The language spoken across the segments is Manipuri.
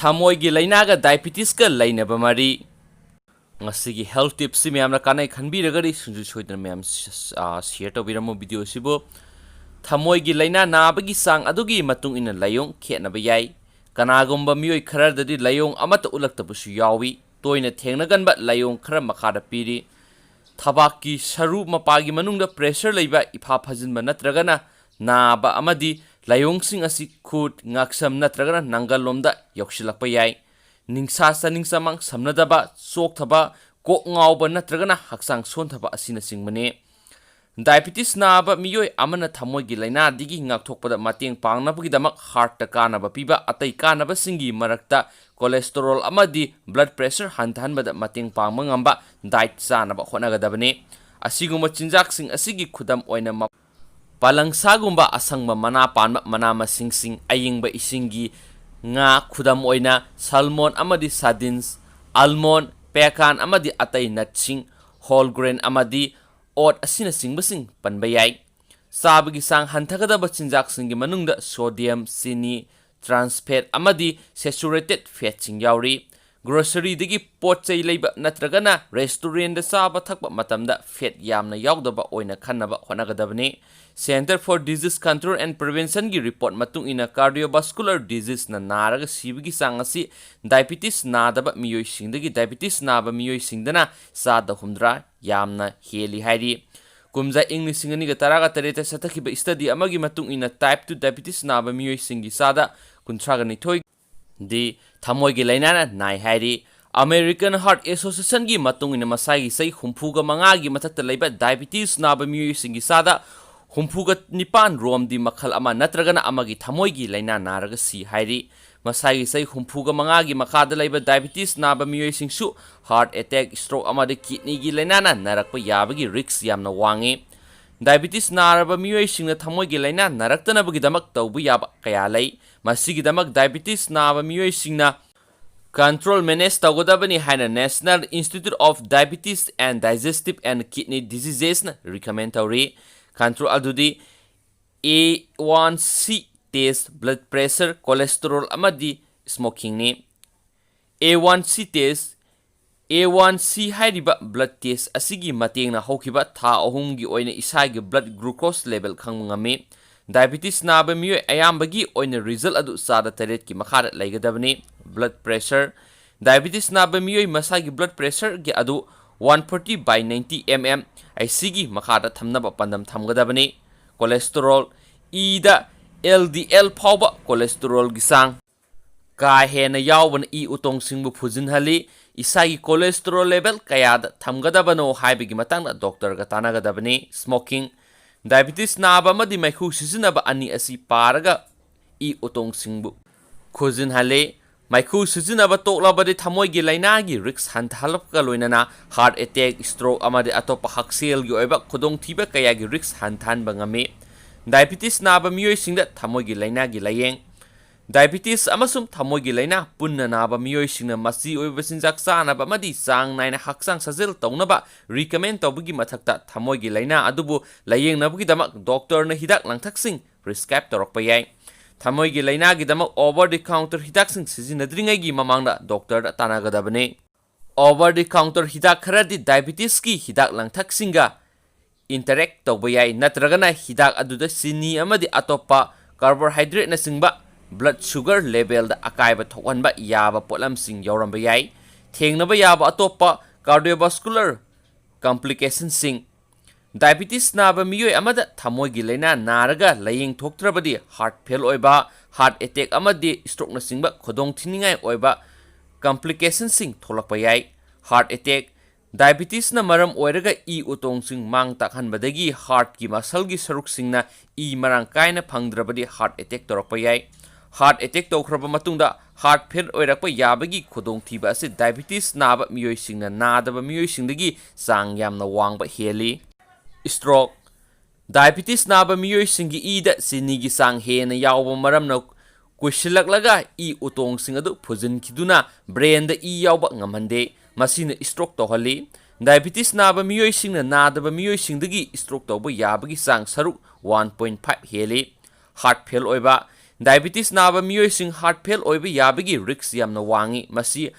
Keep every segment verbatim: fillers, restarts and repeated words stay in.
ꯊꯃꯣꯏꯒꯤ ꯂꯥꯏꯅꯥꯒ ꯗꯥꯏꯕꯤꯇꯤꯁꯀ ꯂꯩꯅꯕ ꯃꯔꯤ꯫ ꯉꯁꯤꯒꯤ health tipꯁꯤ ꯃꯌꯥꯝꯅ ꯀꯥꯟꯅꯩ ꯈꯟꯕꯤꯔꯒꯗꯤ ꯁꯨꯡꯁꯣꯏ ꯁꯣꯏꯗꯅ ꯃꯌꯥꯝ ꯁ-, ꯑ, share ꯇꯧꯕꯤꯔꯝꯃꯨ video ꯑꯁꯤꯕꯨ꯫ ꯊꯃꯣꯏꯒꯤ ꯂꯥꯏꯅꯥ ꯅꯥꯕꯒꯤ ꯆꯥꯡ ꯑꯗꯨꯒꯤ ꯃꯇꯨꯡ ꯏꯟꯅ ꯂꯥꯏꯑꯣꯡ ꯈꯦꯠꯅꯕ ꯌꯥꯏ꯫ ꯀꯅꯥꯒꯨꯝꯕ ꯃꯤꯑꯣꯏ ꯈꯔꯗꯗꯤ ꯂꯥꯏꯑꯣꯡ ꯑꯃꯠꯇ ꯎꯠꯂꯛꯇꯕꯁꯨ ꯌꯥꯎꯏ꯫ ꯇꯣꯏꯅ ꯊꯦꯡꯅꯒꯟꯕ ꯂꯥꯏꯑꯣꯡ ꯈꯔ ꯃꯈꯥꯗ ꯄꯤꯔꯤ꯫ ꯊꯕꯥꯛꯀꯤ ꯁꯔꯨ ꯃꯄꯥꯒꯤ ꯃꯅꯨꯡꯗ pressure ꯂꯩꯕ, ꯏꯐꯥ ꯐꯖꯤꯟꯕ ꯅꯠꯇ꯭ꯔꯒꯅ ꯅꯥꯕ ꯑꯃꯗꯤ ꯂꯥꯏꯑꯣꯡꯁꯤꯡ ꯑꯁꯤ ꯈꯨꯠ, ꯉꯛꯁꯝ ꯅꯠꯇ꯭ꯔꯒꯅ ꯅꯪꯒꯜꯂꯣꯝꯗ ꯌꯧꯁꯤꯜꯂꯛꯄ ꯌꯥꯏ꯫ ꯅꯤꯡꯁꯥ ꯆꯥꯅꯤꯡ ꯆꯃꯥꯡ ꯁꯝꯅꯗꯕ, ꯆꯣꯛꯊꯕ, ꯀꯣꯛ ꯉꯥꯎꯕ ꯅꯠꯇ꯭ꯔꯒꯅ ꯍꯛꯆꯥꯡ ꯁꯣꯟꯊꯕ ꯑꯁꯤꯅꯆꯤꯡꯕꯅꯤ꯫ ꯗꯥꯏꯕꯤꯇꯤꯁ ꯅꯥꯕ ꯃꯤꯑꯣꯏ ꯑꯃꯅ ꯊꯃꯣꯏꯒꯤ ꯂꯥꯏꯅꯥꯗꯒꯤ ꯉꯥꯛꯊꯣꯛꯄꯗ ꯃꯇꯦꯡ ꯄꯥꯡꯅꯕꯒꯤꯗꯃꯛ heartꯇ ꯀꯥꯟꯅꯕ ꯄꯤꯕ ꯑꯇꯩ ꯀꯥꯟꯅꯕꯁꯤꯡꯒꯤ ꯃꯔꯛꯇ cholesterol ꯑꯃꯗꯤ blood pressure ꯍꯟꯊꯍꯟꯕꯗ ꯃꯇꯦꯡ ꯄꯥꯡꯕ ꯉꯝꯕ diet ꯆꯥꯅꯕ ꯍꯣꯠꯅꯒꯗꯕꯅꯤ꯫ ꯑꯁꯤꯒꯨꯝꯕ ꯆꯤꯟꯖꯥꯛꯁꯤꯡ ꯑꯁꯤꯒꯤ ꯈꯨꯗꯝ ꯑꯣꯏꯅ ꯃ-, ꯄꯥꯂꯪꯁꯥꯒꯨꯝꯕ ꯑꯁꯪꯕ ꯃꯅꯥ ꯄꯥꯟꯕ ꯃꯅꯥ ꯃꯁꯤꯡꯁꯤꯡ, ꯑꯌꯤꯡꯕ ꯏꯁꯤꯡꯒꯤ ꯉꯥ, ꯈꯨꯗꯝ ꯑꯣꯏꯅ salmon ꯑꯃꯗꯤ sardines, almond, pecan ꯑꯃꯗꯤ ꯑꯇꯩ nutꯁꯤꯡ, whole grain ꯑꯃꯗꯤ oat ꯑꯁꯤꯅꯆꯤꯡꯕꯁꯤꯡ ꯄꯟꯕ ꯌꯥꯏ꯫ ꯆꯥꯕꯒꯤ ꯆꯥꯡ ꯍꯟꯊꯒꯗꯕ ꯆꯤꯟꯖꯥꯛꯁꯤꯡꯒꯤ ꯃꯅꯨꯡꯗ sodium, ꯆꯤꯅꯤ, trans fat ꯑꯃꯗꯤ saturated fatꯁꯤꯡ ꯌꯥꯎꯔꯤ꯫ Groceryꯗꯒꯤ ꯄꯣꯠ ꯆꯩ ꯂꯩꯕ ꯅꯠꯇ꯭ꯔꯒꯅ restaurantꯗ ꯆꯥꯕ ꯊꯛꯄ ꯃꯇꯝꯗ fat ꯌꯥꯝꯅ ꯌꯥꯎꯗꯕ ꯑꯣꯏꯅ ꯈꯟꯅꯕ ꯍꯣꯠꯅꯒꯗꯕꯅꯤ꯫ Centre for Disease Control and Preventionꯒꯤ report ꯃꯇꯨꯡ ꯏꯟꯅ cardiovascular diseaseꯅ ꯅꯥꯔꯒ ꯁꯤꯕꯒꯤ ꯆꯥꯡ ꯑꯁꯤ diabetes ꯅꯥꯗꯕ ꯃꯤꯑꯣꯏꯁꯤꯡꯗꯒꯤ diabetes ꯅꯥꯕ ꯃꯤꯑꯣꯏꯁꯤꯡꯗꯅ ꯆꯥꯗ ꯍꯨꯝꯗ꯭ꯔꯥ ꯌꯥꯝꯅ ꯍꯦꯜꯂꯤ ꯍꯥꯏꯔꯤ꯫ ꯀꯨꯝꯖꯥ ꯏꯪ ꯂꯤꯁꯤꯡ ꯑꯅꯤꯒ ꯇꯔꯥꯒ ꯇꯔꯦꯠꯇ ꯆꯠꯊꯈꯤꯕ study ꯑꯃꯒꯤ ꯃꯇꯨꯡ ꯏꯟꯅ type two diabetes ꯅꯥꯕ ꯃꯤꯑꯣꯏꯁꯤꯡꯒꯤ ꯆꯥꯗ ꯀꯨꯟꯊ꯭ꯔꯥꯒ ꯅꯤꯊꯣꯏꯗꯤ ꯊꯃꯣꯏꯒꯤ ꯂꯥꯏꯅꯥꯅ ꯅꯥꯏ ꯍꯥꯏꯔꯤ꯫ American Heart Associationꯒꯤ ꯃꯇꯨꯡ ꯏꯟꯅ ꯃꯁꯥꯒꯤ ꯆꯍꯤ ꯍꯨꯝꯐꯨꯒ ꯃꯉꯥꯒꯤ ꯃꯊꯛꯇ ꯂꯩꯕ diabetes ꯅꯥꯕ ꯃꯤꯑꯣꯏꯁꯤꯡꯒꯤ ꯆꯥꯗ ꯍꯨꯝꯐꯨꯒ ꯅꯤꯄꯥꯟ ꯔꯣꯝꯗꯤ ꯃꯈꯜ ꯑꯃ ꯅꯠꯇ꯭ꯔꯒꯅ ꯑꯃꯒꯤ ꯊꯃꯣꯏꯒꯤ ꯂꯥꯏꯅꯥ ꯅꯥꯔꯒ ꯁꯤ ꯍꯥꯏꯔꯤ꯫ ꯃꯁꯥꯒꯤ ꯆꯍꯤ ꯍꯨꯝꯐꯨꯒ ꯃꯉꯥꯒꯤ ꯃꯈꯥꯗ ꯂꯩꯕ diabetes ꯅꯥꯕ ꯃꯤꯑꯣꯏꯁꯤꯡꯁꯨ heart attack, stroke ꯑꯃꯗꯤ kidneyꯒꯤ ꯂꯥꯏꯅꯥꯅ ꯅꯥꯔꯛꯄ ꯌꯥꯕꯒꯤ risk ꯌꯥꯝꯅ ꯋꯥꯡꯉꯤ꯫ Diabetes ꯅꯥꯔꯕ ꯃꯤꯑꯣꯏꯁꯤꯡꯅ ꯊꯃꯣꯏꯒꯤ ꯂꯥꯏꯅꯥ ꯅꯥꯔꯛꯇꯅꯕꯒꯤꯗꯃꯛ ꯇꯧꯕ ꯌꯥꯕ ꯀꯌꯥ ꯂꯩ꯫ ꯃꯁꯤꯒꯤꯗꯃꯛ diabetes ꯅꯥꯕ ꯃꯤꯑꯣꯏꯁꯤꯡꯅ control manage ꯇꯧꯒꯗꯕꯅꯤ ꯍꯥꯏꯅ National Institute of Diabetes and Digestive and Kidney Diseasesꯅ recommend ꯇꯧꯔꯤ꯫ Control ꯑꯗꯨꯗꯤ A one C test, blood pressure, cholesterol ꯑꯃꯗꯤ ꯁ꯭ꯃꯣꯀꯤꯡꯅꯤ꯫ ꯑꯦ ꯋꯥꯟ ꯁꯤ ꯇꯦꯁ꯫ ꯑꯦ ꯋꯥꯟ ꯁꯤ ꯍꯥꯏꯔꯤꯕ ꯕ꯭ꯂꯗ ꯇꯦꯁ ꯑꯁꯤꯒꯤ ꯃꯇꯦꯡꯅ ꯍꯧꯈꯤꯕ ꯊꯥ ꯑꯍꯨꯝꯒꯤ ꯑꯣꯏꯅ ꯏꯁꯥꯒꯤ ꯕ꯭ꯂꯗ ꯒ꯭ꯂꯨꯀꯣꯁ ꯂꯦꯚꯦꯜ ꯈꯪꯕ ꯉꯝꯃꯤ꯫ ꯗꯥꯏꯕꯤꯇꯤꯁ ꯅꯥꯕ ꯃꯤꯑꯣꯏ ꯑꯌꯥꯝꯕꯒꯤ ꯑꯣꯏꯅ ꯔꯤꯖꯜ ꯑꯗꯨ ꯆꯥꯗ ꯇꯔꯦꯠꯀꯤ ꯃꯈꯥꯗ ꯂꯩꯒꯗꯕꯅꯤ꯫ Blood pressure. ꯗꯥꯏꯕꯤꯇꯤꯁ ꯅꯥꯕ ꯃꯤꯑꯣꯏ ꯃꯁꯥꯒꯤ ꯕ꯭ꯂꯗ ꯄ꯭ꯔꯦꯁꯔꯒꯤ ꯑꯗꯨ one forty by ninety M M ꯑꯩ ꯁꯤꯒꯤ ꯃꯈꯥꯗ ꯊꯝꯅꯕ ꯄꯥꯟꯗꯝ ꯊꯝꯒꯗꯕꯅꯤ꯫ ꯀꯣꯂꯦꯁꯇꯦꯔꯣꯜ꯫ ꯏꯗ ꯑꯦꯜ ꯗꯤ ꯑꯦꯜ ꯐꯥꯎꯕ ꯀꯣꯂꯦꯁꯇꯦꯔꯣꯜꯒꯤ ꯆꯥꯡ ꯀꯥ ꯍꯦꯟꯅ ꯌꯥꯎꯕꯅ ꯏ ꯎꯇꯣꯡꯁꯤꯡꯕꯨ ꯐꯨꯖꯤꯟꯍꯜꯂꯤ꯫ ꯏꯁꯥꯒꯤ ꯀꯣꯂꯦꯁꯇꯦꯔꯣꯜ ꯂꯦꯚꯦꯜ ꯀꯌꯥꯗ ꯊꯝꯒꯗꯕꯅꯣ ꯍꯥꯏꯕꯒꯤ ꯃꯇꯥꯡꯗ ꯗꯣꯛꯇꯔꯒ ꯇꯥꯟꯅꯒꯗꯕꯅꯤ꯫ ꯁ꯭ꯃꯣꯀꯤꯡ꯫ ꯗꯥꯏꯕꯤꯇꯤꯁ ꯅꯥꯕ ꯑꯃꯗꯤ ꯃꯩꯈꯨ ꯁꯤꯖꯤꯟꯅꯕ ꯑꯅꯤ ꯑꯁꯤ ꯄꯥꯔꯒ ꯏ ꯎꯇꯣꯡꯁꯤꯡꯕꯨ ꯈꯨꯖꯤꯟꯍꯜꯂꯤ꯫ ꯃꯩꯈꯨ ꯁꯤꯖꯤꯟꯅꯕ ꯇꯣꯛꯂꯕꯗꯤ ꯊꯃꯣꯏꯒꯤ ꯂꯥꯏꯅꯥꯒꯤ ꯔꯤꯛꯁ ꯍꯟꯊꯍꯜꯂꯛꯄꯒ ꯂꯣꯏꯅꯅ ꯍꯥꯔꯠ ꯑꯦꯇꯦꯛ, ꯁ꯭ꯇ꯭ꯔꯣꯛ ꯑꯃꯗꯤ ꯑꯇꯣꯞꯄ ꯍꯛꯁꯦꯜꯒꯤ ꯑꯣꯏꯕ ꯈꯨꯗꯣꯡꯊꯤꯕ ꯀꯌꯥꯒꯤ ꯔꯤꯛꯁ ꯍꯟꯊꯍꯟꯕ ꯉꯝꯃꯤ꯫ ꯗꯥꯏꯕꯤꯇꯤꯁ ꯅꯥꯕ ꯃꯤꯑꯣꯏꯁꯤꯡꯗ ꯊꯃꯣꯏꯒꯤ ꯂꯥꯏꯅꯥꯒꯤ ꯂꯥꯏꯌꯦꯡ꯫ ꯗꯥꯏꯕꯤꯇꯤꯁ ꯑꯃꯁꯨꯡ ꯊꯃꯣꯏꯒꯤ ꯂꯥꯏꯅꯥ ꯄꯨꯟꯅ ꯅꯥꯕ ꯃꯤꯑꯣꯏꯁꯤꯡꯅ ꯃꯆꯤ ꯑꯣꯏꯕ ꯆꯤꯟꯖꯥꯛ ꯆꯥꯅꯕ ꯑꯃꯗꯤ ꯆꯥꯡ ꯅꯥꯏꯅ ꯍꯛꯆꯥꯡ ꯁꯥꯖꯦꯜ ꯇꯧꯅꯕ ꯔꯤꯀꯃꯦꯟ ꯇꯧꯕꯒꯤ ꯃꯊꯛꯇ, ꯊꯃꯣꯏꯒꯤ ꯂꯥꯏꯅꯥ ꯑꯗꯨꯕꯨ ꯂꯥꯏꯌꯦꯡꯅꯕꯒꯤꯗꯃꯛ ꯗꯣꯛꯇꯔꯅ ꯍꯤꯗꯥꯛ ꯂꯥꯡꯊꯛꯁꯤꯡ ꯄ꯭ꯔꯤꯁꯀ꯭ꯔꯥꯏꯕ ꯇꯧꯔꯛꯄ ꯌꯥꯏ꯫ ꯊꯃꯣꯏꯒꯤ ꯂꯥꯏꯅꯥꯒꯤꯗꯃꯛ ꯑꯣꯚꯔ ꯗꯤ ꯀꯥꯎꯟꯇꯔ ꯍꯤꯗꯥꯛꯁꯤꯡ ꯁꯤꯖꯤꯟꯅꯗ꯭ꯔꯤꯉꯩꯒꯤ ꯃꯃꯥꯡꯗ ꯗꯣꯛꯇꯔꯗ ꯇꯥꯟꯅꯒꯗꯕꯅꯤ꯫ ꯑꯣꯚꯔ ꯗꯤ ꯀꯥꯎꯟꯇꯔ ꯍꯤꯗꯥꯛ ꯈꯔꯗꯤ ꯗꯥꯏꯕꯤꯇꯤꯁꯀꯤ ꯍꯤꯗꯥꯛ ꯂꯥꯡꯊꯛꯁꯤꯡꯒ ꯏꯟꯇꯔꯦꯛ ꯇꯧꯕ ꯌꯥꯏ, ꯅꯠꯇ꯭ꯔꯒꯅ ꯍꯤꯗꯥꯛ ꯑꯗꯨꯗ ꯆꯤꯅꯤ ꯑꯃꯗꯤ ꯑꯇꯣꯞꯄ ꯀꯥꯔꯕꯣꯍꯥꯏꯗ꯭ꯔꯦꯠꯅꯆꯤꯡꯕ ꯕ꯭ꯂꯗ ꯁꯨꯒꯔ ꯂꯦꯚꯦꯜꯗ ꯑꯀꯥꯏꯕ ꯊꯣꯛꯍꯟꯕ ꯌꯥꯕ ꯄꯣꯠꯂꯝꯁꯤꯡ ꯌꯥꯎꯔꯝꯕ ꯌꯥꯏ꯫ ꯊꯦꯡꯅꯕ ꯌꯥꯕ ꯑꯇꯣꯞꯄ ꯀꯥꯔꯗꯤꯑꯣꯚꯥꯁꯀꯨꯂꯔ ꯀꯝꯄ꯭ꯂꯤꯀꯦꯁꯟꯁꯤꯡ꯫ ꯗꯥꯏꯕꯤꯇꯤꯁ ꯅꯥꯕ ꯃꯤꯑꯣꯏ ꯑꯃꯗ ꯊꯃꯣꯏꯒꯤ ꯂꯥꯏꯅꯥ ꯅꯥꯔꯒ ꯂꯥꯏꯌꯦꯡ ꯊꯣꯛꯇ꯭ꯔꯕꯗꯤ ꯍꯥꯔꯠ ꯐꯦꯜ ꯑꯣꯏꯕ, ꯍꯥꯔꯠ ꯑꯦꯇꯦꯛ ꯑꯃꯗꯤ ꯁ꯭ꯇ꯭ꯔꯣꯛꯅꯆꯤꯡꯕ ꯈꯨꯗꯣꯡꯊꯤꯅꯤꯡꯉꯥꯏ ꯑꯣꯏꯕ ꯀꯝꯄ꯭ꯂꯤꯀꯦꯁꯟꯁꯤꯡ ꯊꯣꯛꯂꯛꯄ ꯌꯥꯏ꯫ Heart attack. ꯗꯥꯏꯕꯤꯇꯤꯁꯅ ꯃꯔꯝ ꯑꯣꯏꯔꯒ ꯏ ꯎꯇꯣꯡꯁꯤꯡ ꯃꯥꯡ ꯇꯥꯛꯍꯟꯕꯗꯒꯤ ꯍꯥꯔꯠꯀꯤ ꯃꯁꯜꯒꯤ ꯁꯔꯨꯛꯁꯤꯡꯅ ꯏ ꯃꯔꯥꯡ ꯀꯥꯏꯅ ꯐꯪꯗ꯭ꯔꯕꯗꯤ ꯍꯥꯔꯠ ꯑꯦꯇꯦꯛ ꯇꯧꯔꯛꯄ ꯌꯥꯏ꯫ ꯍꯥꯔꯠ ꯑꯦꯇꯦꯛ ꯇꯧꯈ꯭ꯔꯕ ꯃꯇꯨꯡꯗ ꯍꯥꯔꯠ ꯐꯦꯜ ꯑꯣꯏꯔꯛꯄ ꯌꯥꯕꯒꯤ ꯈꯨꯗꯣꯡꯊꯤꯕ ꯑꯁꯤ ꯗꯥꯏꯕꯤꯇꯤꯁ ꯅꯥꯕ ꯃꯤꯑꯣꯏꯁꯤꯡꯅ ꯅꯥꯗꯕ ꯃꯤꯑꯣꯏꯁꯤꯡꯗꯒꯤ ꯆꯥꯡ ꯌꯥꯝꯅ ꯋꯥꯡꯕ ꯍꯦꯜꯂꯤ꯫ ꯁ꯭ꯇ꯭ꯔꯣꯛ꯫ ꯗꯥꯏꯕꯤꯇꯤꯁ ꯅꯥꯕ ꯃꯤꯑꯣꯏꯁꯤꯡꯒꯤ ꯏꯗ ꯆꯤꯅꯤꯒꯤ ꯆꯥꯡ ꯍꯦꯟꯅ ꯌꯥꯎꯕ ꯃꯔꯝꯅ ꯀꯨꯏꯁꯤꯜꯂꯛꯂꯒ ꯏ ꯎꯇꯣꯡꯁꯤꯡ ꯑꯗꯨ ꯐꯨꯖꯤꯟꯈꯤꯗꯨꯅ ꯕ꯭ꯔꯦꯟꯗ ꯏ ꯌꯥꯎꯕ ꯉꯝꯍꯟꯗꯦ꯫ ꯃꯁꯤꯅ ꯁ꯭ꯇ꯭ꯔꯣꯛ ꯇꯧꯍꯜꯂꯤ꯫ ꯗꯥꯏꯕꯤꯇꯤꯁ ꯅꯥꯕ ꯃꯤꯑꯣꯏꯁꯤꯡꯅ ꯅꯥꯗꯕ ꯃꯤꯑꯣꯏꯁꯤꯡꯗꯒꯤ ꯁ꯭ꯇ꯭ꯔꯣꯛ ꯇꯧꯕ ꯌꯥꯕꯒꯤ ꯆꯥꯡ ꯁꯔꯨꯛ ꯋꯥꯟ ꯄꯣꯏꯟ ꯐꯥꯏꯚ ꯍꯦꯜꯂꯤ꯫ ꯍꯥꯔꯠ ꯐꯦꯜ ꯑꯣꯏꯕ꯫ Diabetes ꯅꯥꯕ ꯃꯤꯑꯣꯏꯁꯤꯡ heart fail ꯑꯣꯏꯕ ꯌꯥꯕꯒꯤ risk ꯌꯥꯝꯅ ꯋꯥꯡꯏ꯫ ꯃꯁꯤ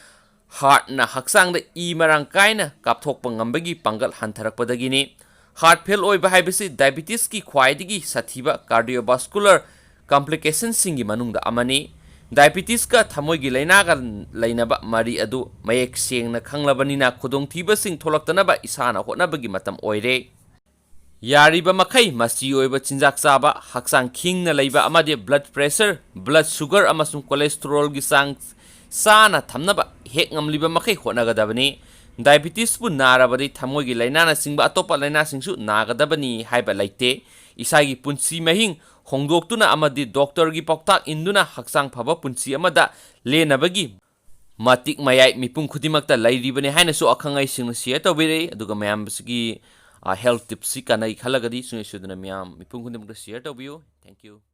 heartꯅ ꯍꯛꯆꯥꯡꯗ ꯏ ꯃꯔꯥꯡ ꯀꯥꯏꯅ ꯀꯥꯞꯊꯣꯛꯄ ꯉꯝꯕꯒꯤ ꯄꯥꯡꯒꯜ ꯍꯟꯊꯔꯛꯄꯗꯒꯤꯅꯤ꯫ Heart fail ꯑꯣꯏꯕ ꯍꯥꯏꯕꯁꯤ diabetesꯀꯤ ꯈ꯭ꯋꯥꯏꯗꯒꯤ ꯁꯥꯊꯤꯕ cardiovascular complicationꯁꯤꯡꯒꯤ ꯃꯅꯨꯡꯗ ꯑꯃꯅꯤ꯫ Diabetesꯀ ꯊꯃꯣꯏꯒꯤ ꯂꯥꯏꯅꯥꯒ ꯂꯩꯅꯕ ꯃꯔꯤ ꯑꯗꯨ ꯃꯌꯦꯛ ꯁꯦꯡꯅ ꯈꯪꯂꯕꯅꯤꯅ, ꯈꯨꯗꯣꯡꯊꯤꯕꯁꯤꯡ ꯊꯣꯛꯂꯛꯇꯅꯕ ꯏꯁꯥꯅ ꯍꯣꯠꯅꯕꯒꯤ ꯃꯇꯝ ꯑꯣꯏꯔꯦ꯫ ꯌꯥꯔꯤꯕ ꯃꯈꯩ ꯃꯆꯤ ꯑꯣꯏꯕ ꯆꯤꯟꯖꯥꯛ ꯆꯥꯕ, ꯍꯛꯆꯥꯡ ꯈꯤꯡꯅ ꯂꯩꯕ ꯑꯃꯗꯤ blood pressure, blood sugar ꯑꯃꯁꯨꯡ cholesterolꯒꯤ ꯆꯥꯡ ꯆꯥꯅ ꯊꯝꯅꯕ ꯍꯦꯛ ꯉꯝꯂꯤꯕ ꯃꯈꯩ ꯍꯣꯠꯅꯒꯗꯕꯅꯤ꯫ Diabetesꯄꯨ ꯅꯥꯔꯕꯗꯤ ꯊꯃꯣꯏꯒꯤ ꯂꯥꯏꯅꯥꯅꯆꯤꯡꯕ ꯑꯇꯣꯞꯄ ꯂꯥꯏꯅꯥꯁꯤꯡꯁꯨ ꯅꯥꯒꯗꯕꯅꯤ ꯍꯥꯏꯕ ꯂꯩꯇꯦ꯫ ꯏꯁꯥꯒꯤ ꯄꯨꯟꯁꯤ ꯃꯍꯤꯡ ꯍꯣꯡꯗꯣꯛꯇꯨꯅ ꯑꯃꯗꯤ doctorꯒꯤ ꯄꯥꯎꯇꯥꯛ ꯏꯟꯗꯨꯅ ꯍꯛꯆꯥꯡ ꯐꯕ ꯄꯨꯟꯁꯤ ꯑꯃꯗ ꯂꯦꯟꯅꯕꯒꯤ ꯃꯇꯤꯛ ꯃꯌꯥꯏ ꯃꯤꯄꯨꯝ ꯈꯨꯗꯤꯡꯃꯛꯇ ꯂꯩꯔꯤꯕꯅꯤ ꯍꯥꯏꯅꯁꯨ ꯑꯈꯪ ꯑꯍꯩꯁꯤꯡꯅ share ꯇꯧꯕꯤꯔꯛꯏ꯫ ꯑꯗꯨꯒ ꯃꯌꯥꯝꯁꯤꯒꯤ, ꯑ, health tipsꯁꯤ ꯀꯥꯟꯅꯩ ꯈꯜꯂꯒꯗꯤ ꯁꯨꯡꯁꯣꯏ ꯁꯣꯏꯗꯅ ꯃꯌꯥꯝ ꯃꯤꯄꯨꯝ ꯈꯨꯗꯤꯡꯃꯛꯇ share ꯇꯧꯕꯤꯌꯨ꯫ Thank you꯫